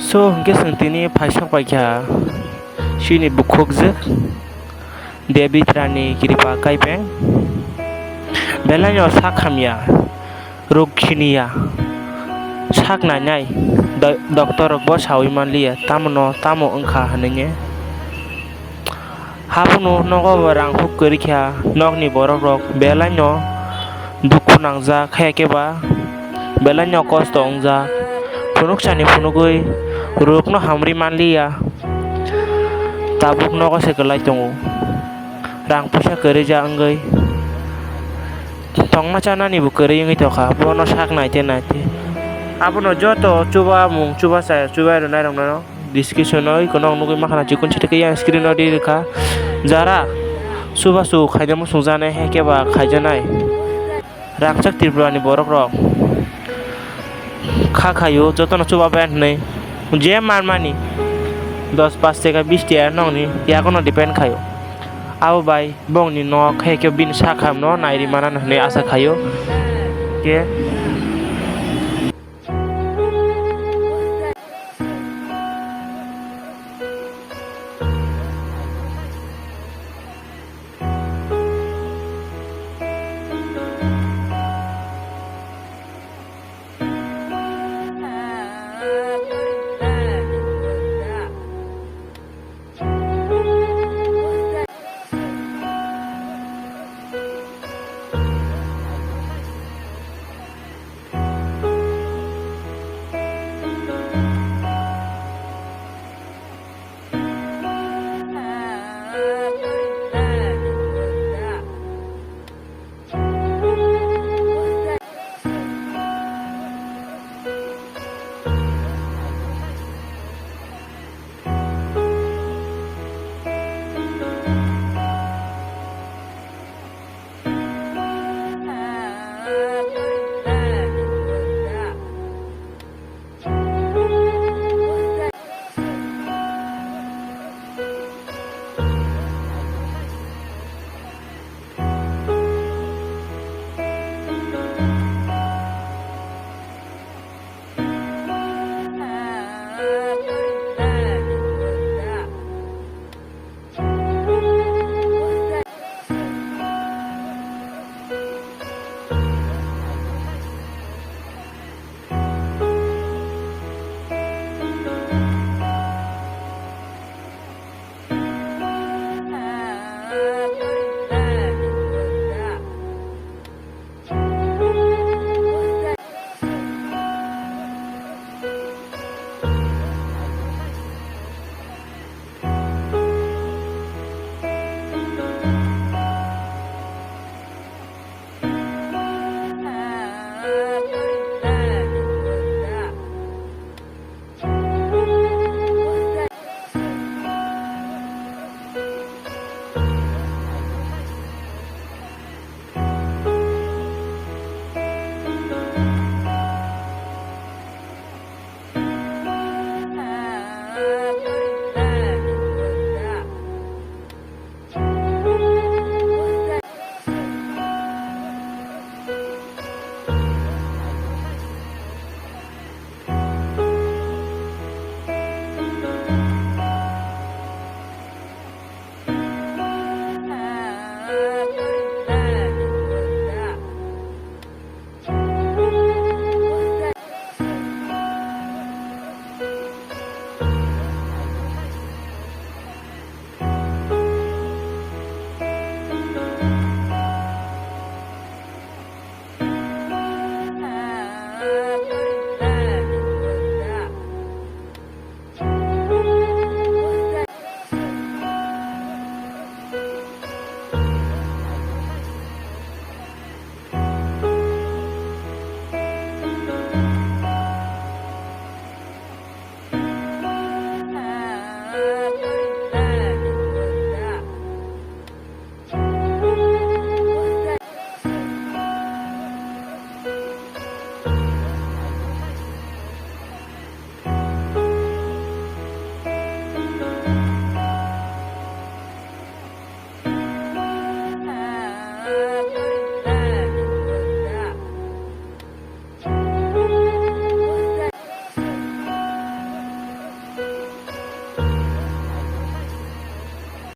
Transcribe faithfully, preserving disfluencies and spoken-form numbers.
So, hwnkhe chwng tini phaisok paikha chini bukhukjwk David Rani Kripa Kaipeng. Belai no sak hamya, ruk siniya, sak nainai, do-, doctor rok bo sawi manliya, tamo no tamo wngkha hwnwi. Haphano nogo bo rang huk kwrwi kha, nokni borok rok belai no dukhu nangjak, khe khe ba belai no kosto wngjak. Phunuk sani phunugwi rukno hamri manliya, tabuk nogo se kwlai tongo. Rang puisa kwrwi ja wngwi tongma chanani bo kwrwi wngwi tongkha, bono sak naite naite. Abono joto chubamung, chubacha, chubai rwnai rokno. Description o ikono ang nugwi mankha na chikon chitike yang screen o ri rwkha. Jara chubachu khaina muchung janai hai khe ba khaijanai. Rangchak Tripura ni borok rok kha khaio jotono chuba bai hinwi je manmani dos pas teka bis teka nokni yagono depend khaio. Abo bai bongni nok hai khe bini sakhamno nairi manano hinwi asa khaio. Khe